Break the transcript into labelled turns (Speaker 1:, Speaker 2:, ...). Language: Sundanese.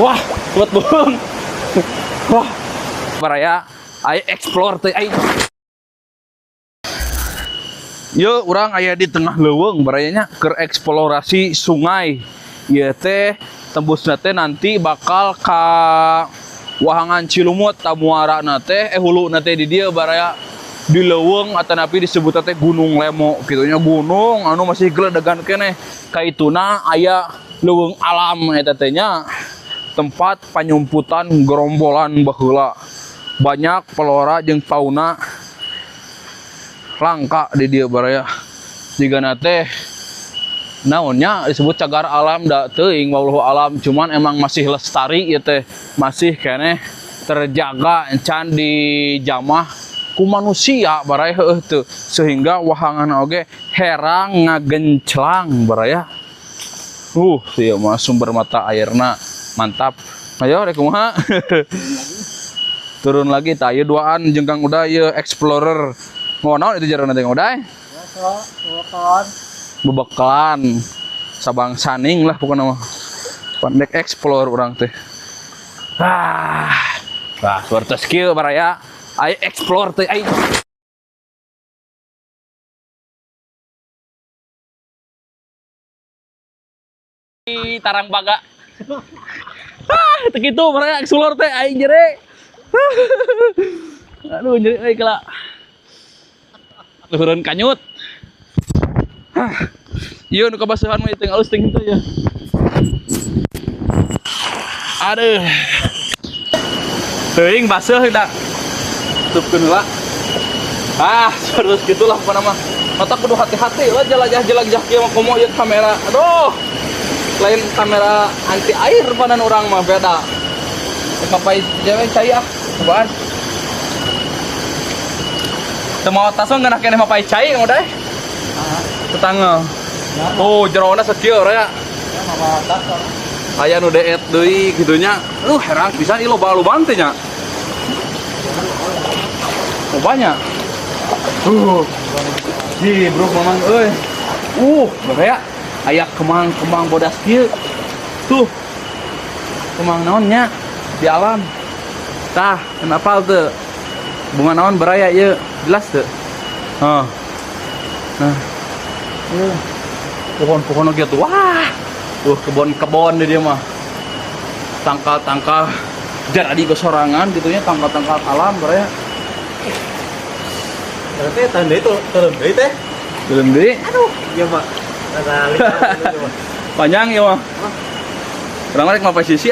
Speaker 1: Wah, kuat bohong. Wah. Baraya, ayo explore teh ayo. Yo, urang aya di tengah leuweung barayanya keur eksplorasi sungai. Ieu teh tembusna teh nanti bakal ka Wahangan Cilumut tamuarana teh huluna teh di dieu baraya di leuweung atanapi disebut teh Gunung Lemo kitu nya, gunung anu masih geledegan keneh. Kaituna aya leuweung alam eta teh nya, tempat panyumputan gerombolan baheula. Banyak flora jeung fauna langka di dieu baraya. Jigana teh naonnya disebut cagar alam da teuing, wallahu alam, cuman emang masih lestari ieu teh, masih keneh terjaga encan dijamah ku manusia baraya, heueuh teu, sehingga wahangan oge herang ngagenclang baraya. Ieu mah sumber mata airna mantap. Ayo rek kumaha? Turun lagi tah, ieu duaan jeung Kang Uday ieu explorer. Mau naon itu jaran teh, Kang Uday? Bebekalan sabang saning lah pokoknya mah. Pandek explore urang teh. Ah. Wah, suara kieu baraya. Ayo explore teh ayo. Tarang baga. Ah, teu kitu baraya explore teh aing jere. Aduh, nyeri euy kela. Luhureun kanyut. Hah. Ieu nu kabasahan mah teu alus teh kitu ya. Aduh. Teuing baseuh da. Tutupkeun heula. Ah, terus gitulah pokona mah. Mata kudu hati-hati lah jelajah-jelajah kieu mah, komo ieu kamera. Aduh. Lain kamera anti air panan urang mah beda. Kapai cewek cai ah, cobaan. Teu mawa tas mah ngeunah keneh mapai cai udah. Tetangga. Oh, jerona sakieu raya. Aya nu deet deui kitu nya. Herang pisan ieu loba lubang teh nya. Oh, banyak. Hi, bro, mamang euy. Baraya aya kemang-kemang bodas kieu. Tuh. Kemang naon nya di alam. Tah, kenapa tuh? Bunga naon baraya ieu? Jelas tuh. Hah. Nah. Pohon-pohon oge tuh. Wah. Kebon-kebon di dia mah. Tangkal-tangkal jadi kesorangan gitu nya, tangkal-tangkal alam baraya.
Speaker 2: Berarti tanda itu turun deui teh.
Speaker 1: Belum deui.
Speaker 2: Aduh, iya Pak.
Speaker 1: Panjang ya mah. Urang rek mapai sisi.